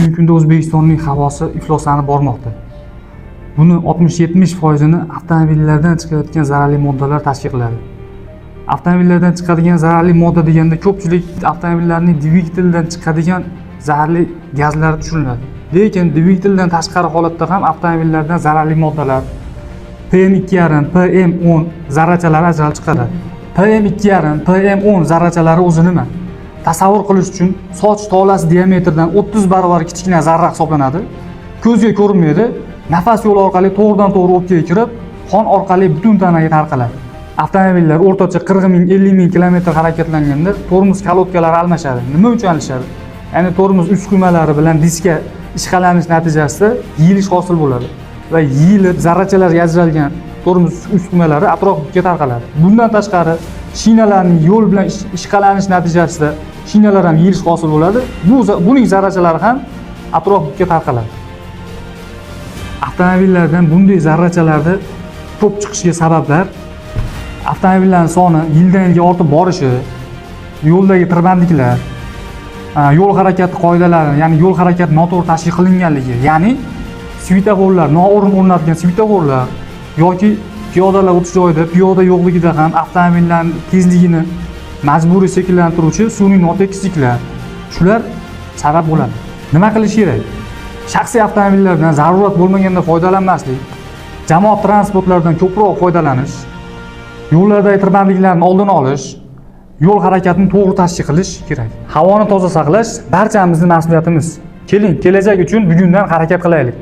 Bugungi kunda O'zbekistonning havosi ifloslanib bormoqda. Buni 60-70%ini avtomobillardan chiqayotgan zararli moddalar tashkil qiladi. Avtomobillardan chiqadigan zararli modda deganda ko'pchilik avtomobillarning dvigateldan chiqadigan zaharli gazlar tushuniladi. Lekin dvigateldan tashqari holatda ham avtomobillardan zararli moddalar PM2,5, PM10 zarrachalari ajralib chiqadi. PM2,5, PM10 zarrachalari o'zi nima? Tasavvur qilish uchun, soch tolasi diametridan 30 barobar kichkina zarra hisoblanadi. Ko'zga ko'rinmaydi, nafas yo'li orqali to'g'ridan to'g'ri o'pkaga kirib, qon orqali butun tanaga tarqaladi. Avtomobillar o'rtacha 40 ming, 50 ming kilometr harakatlanganda tormoz kolodkalari almashadi. Nima uchun alishadi? Ya'ni tormoz uskunalari bilan diska ishqalanish natijasida yeyilish hosil bo'ladi va yeyilib, zarrachalarga ajralgan tormoz uskunalari atrofga tarqaladi. Bundan tashqari, shinalarning yo'l bilan ishqalanish natijasida shinalar ham yeyilish hosil bo'ladi. Buning zarrachalari ham atrofga tarqaladi. Avtomobillardan bunday zarrachalarni ko'p chiqishiga sabablar: avtomobillarning soni yildan yilga ortib borishi, yo'ldagi tirbandliklar, yo'l harakati qoidalari, ya'ni yo'l harakati noto'g'ri tashkil qilinganligi, ya'ni svetoforlar, noo'rin o'rnatilgan svetoforlar yoki piyodalar o'tish joyida piyoda yo'qligida ham avtomobillarning tezligini majburiy sekinlantiruvchi sun'iy notekisliklar, shular sabab bo'ladi. Nima qilish kerak? Shaxsiy avtomobillardan zarurat bo'lmaganda foydalanmaslik, jamoat transportlaridan ko'proq foydalanish, yo'llardagi tirbandliklarni oldini olish, yo'l harakatini to'g'ri tashkil qilish kerak. Havoni toza saqlash barchamizning mas'uliyatimiz. Keling, kelajak uchun bugundan harakat qilaylik.